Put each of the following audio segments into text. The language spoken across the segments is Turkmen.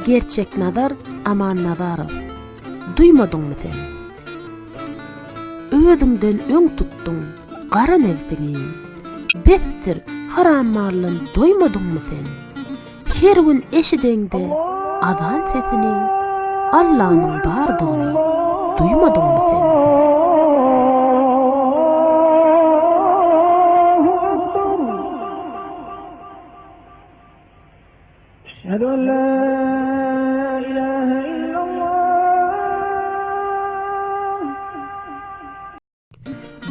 Gerçeknazar Amannazarow, Duýmadyňmy sen? Özüňden öň tutduň gara nebsiňi, Besdir, haram maldan doýmadyňmy sen? Her gün eşideňde azan sesini, Allanyň bardygyny duýmadyňmy sen? Eşhedü en la ilahe illallah.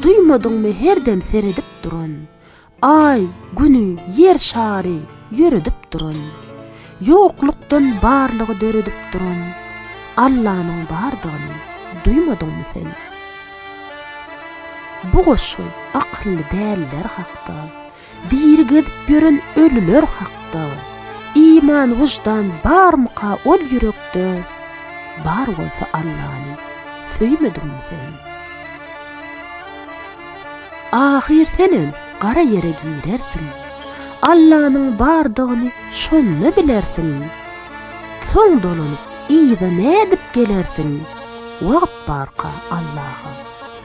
Duýmadyňmy her dem seredip duran, Aý, Güni, Ýer şary ýöredip duran, Ýoklukdan barlygy döredip duran Allanyň bardygyny duýmadyňmy sen? Bu goşgy akylly däliler hakda, Diri gezip ýören ölüler hakda, Iman, wyždan barmyka ol ýürekde, Bar bolsa Allany söýmediňmi sen? Ahyr senem gara ýere girersiň, Allanyň bardygyny şonda bilersiň. Soň dolanyp yza nädip gelersiň, Wagt barka Allaha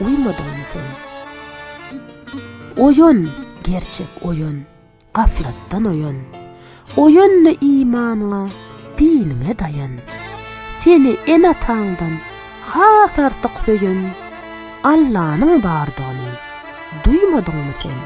uýmadyňmy sen? Oýan, gerçek oýan, gaflatdan oýan. Oýan-da imanyňa, diniňe daýan. Seni ene-ataňdan has artyk söýen Allanyň bardygyny duýmadyňmy sen?